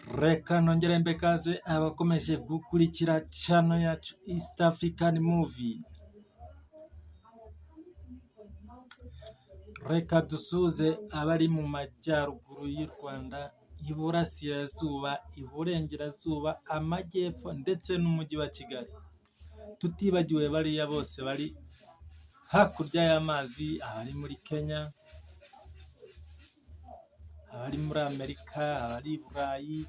Reka nongere mbe ikaze abakomeje gukurikira channel yacu East African Movie. Reka dusuhuze abari mu majyaruguru y'u Rwanda, iburasirazuba, iburengerazuba, amajyepfo ndetse n'umujyi wa Kigali. Tutibagiwe bariya bose bari hakurya y'amazi, abari muri Kenya, abari muri Amerika, abari i Burayi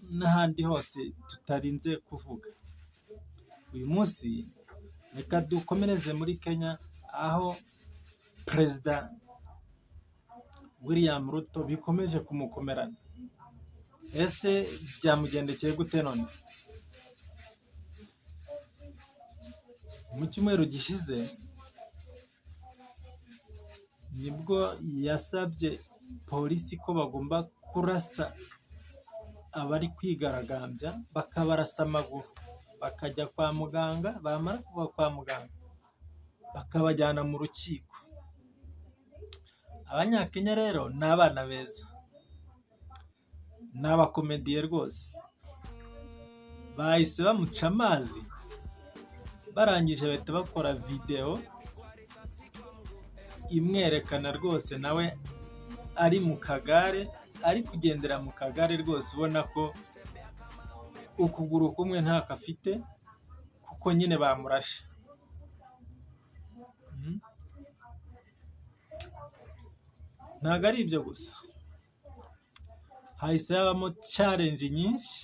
n'ahandi hose tutarinze kuvuga. Uyu munsi reka dukomereze muri Kenya, aho Perezida William Ruto bikomeje kumukomerana. Ese byamugendekeye gute none? Mu cyumweru gishize nibwo yasabye polisi ko bagomba kurasa abari kwigaragambya, bakabarasa amaguru, bakajya kwa muganga, bamara kuva kwa muganga bakabajyana mu rukiko. Abanyakenya rero ni abana beza, ni abakomediye rwose, bahise bamuca amazi, barangije bahita bakora videwo imwerekana rwose nawe ari mu kagare, ari kugendera mu kagare rwose, ubona ko ukuguru kumwe ntako afite kuko nyine bamurashe. Ntabwo ari ibyo gusa, hahise habamo challenge nyinshi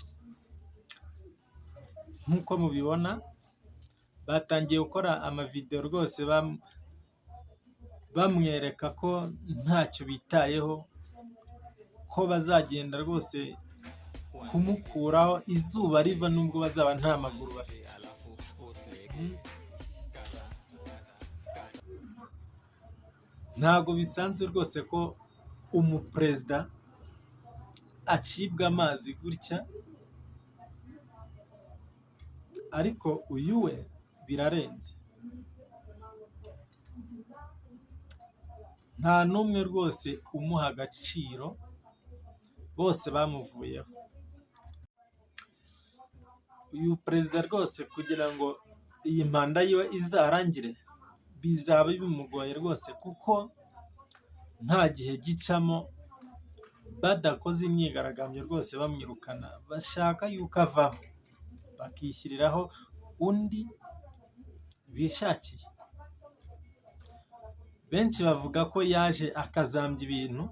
nk'uko mubibona, batangiye gukora amavidewo rwose bamwereka ko ntacyo bitayeho, ko bazagenda rwose kumukuraho izuba riva nubwo bazaba nta maguru bafite. Ntabwo bisanzwe rwose ko umuperezida acibwa amazi gutya, ariko uyu we birarenze. Nta n'umwe rwose umuha agaciro, bose bamuvuyeho. Uyu perezida rwose kugira ngo iyi manda yiwe izarangire bizaba bimugoye rwose, kuko nta gihe gicamo badakoze imyigaragambyo rwose bamwirukana, bashaka yuko avaho bakishyiriraho undi bishakiye. Benshi bavuga ko yaje akazambya ibintu,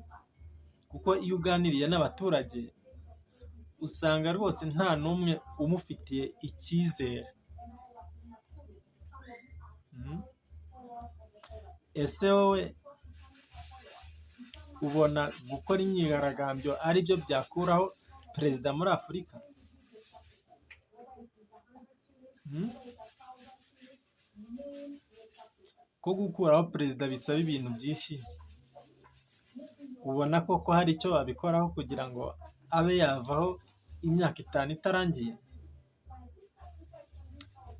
kuko iyo uganiriye n'abaturage usanga rwose nta n'umwe umufitiye icyizere. Ese wowe ubona gukora imyigaragambyo ari byo byakuraho perezida muri Afurika? Ko gukuraho perezida bisaba ibintu byinshi, ubona koko hari icyo babikoraho kugira ngo abe yavaho imyaka 5 itarangiye?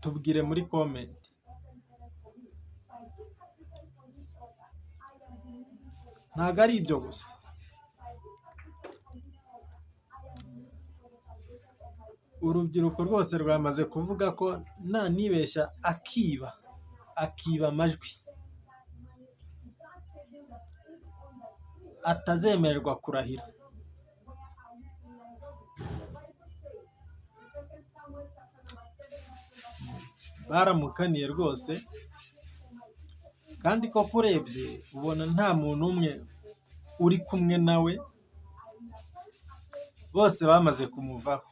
Tubwire muri comment. Ntabwo ari ibyo gusa, urubyiruko rwose rwamaze kuvuga ko nanibeshya akiba, akiba amajwi, atazemererwa kurahira. Baramukaniye rwose, kandi koko urebye ubona nta muntu umwe uri kumwe nawe, bose bamaze kumuvaho.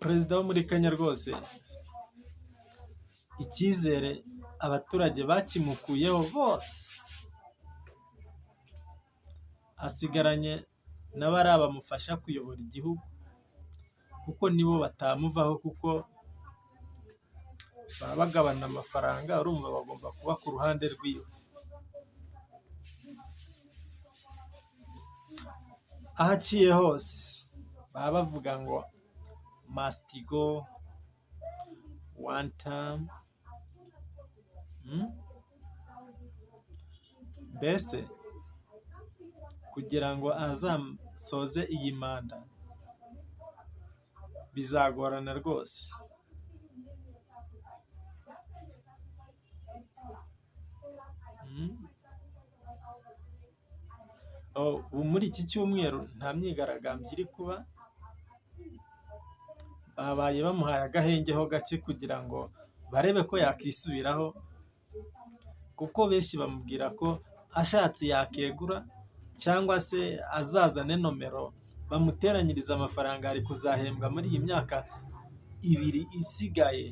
Perezida wo muri Kenya rwose icyizere abaturage bakimukuyeho bose, asigaranye na bariya bamufasha kuyobora igihugu, kuko nibo batamuvaho kuko baba bagabana amafaranga, urumva bagomba kuba ku ruhande rwiwe. Aho aciye hose baba bavuga ngo must go, one term. Mbese kugira ngo azasoze iyi manda bizagorana rwose. Ubu muri iki cyumweru nta myigaragambyo iri kuba, babaye bamuhaye agahenge ho gake kugira ngo barebe ko yakisubiraho, kuko benshi bamubwira ko ashatse yakegura cyangwa se azazane nomero bamuteranyirize amafaranga ari kuzahembwa muri iyi myaka 2 isigaye,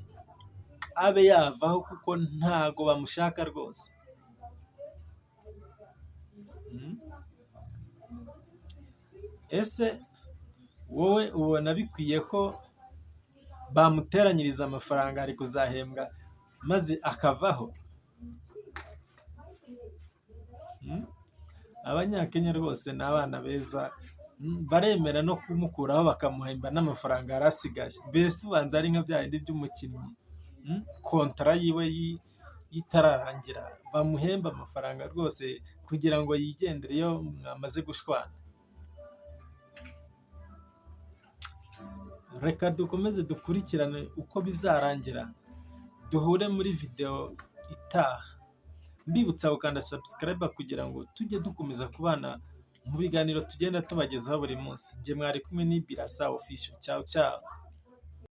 abe yavaho kuko ntago bamushaka rwose. Ese wowe ubona bikwiye ko bamuteranyiriza amafaranga ari kuzahembwa maze akavaho? Abanyakenya rwose ni abana beza, baremera no kumukuraho bakamuhemba n'amafaranga yari asigaye. Mbese ubanza ari nka bya bindi by'umukinnyi, kontara yiwe itararangira, bamuhemba amafaranga rwose kugira ngo yigendere iyo mwamaze gushwana. Reka dukomeze dukurikirane uko bizarangira, duhure muri videwo itaha. Mbibutsa gukanda subscribe kugira ngo tujye dukomeza kubana mu biganiro tugenda tubagezaho buri munsi. Njye mwari kumwe ni Birasa Official. Ciao ciao.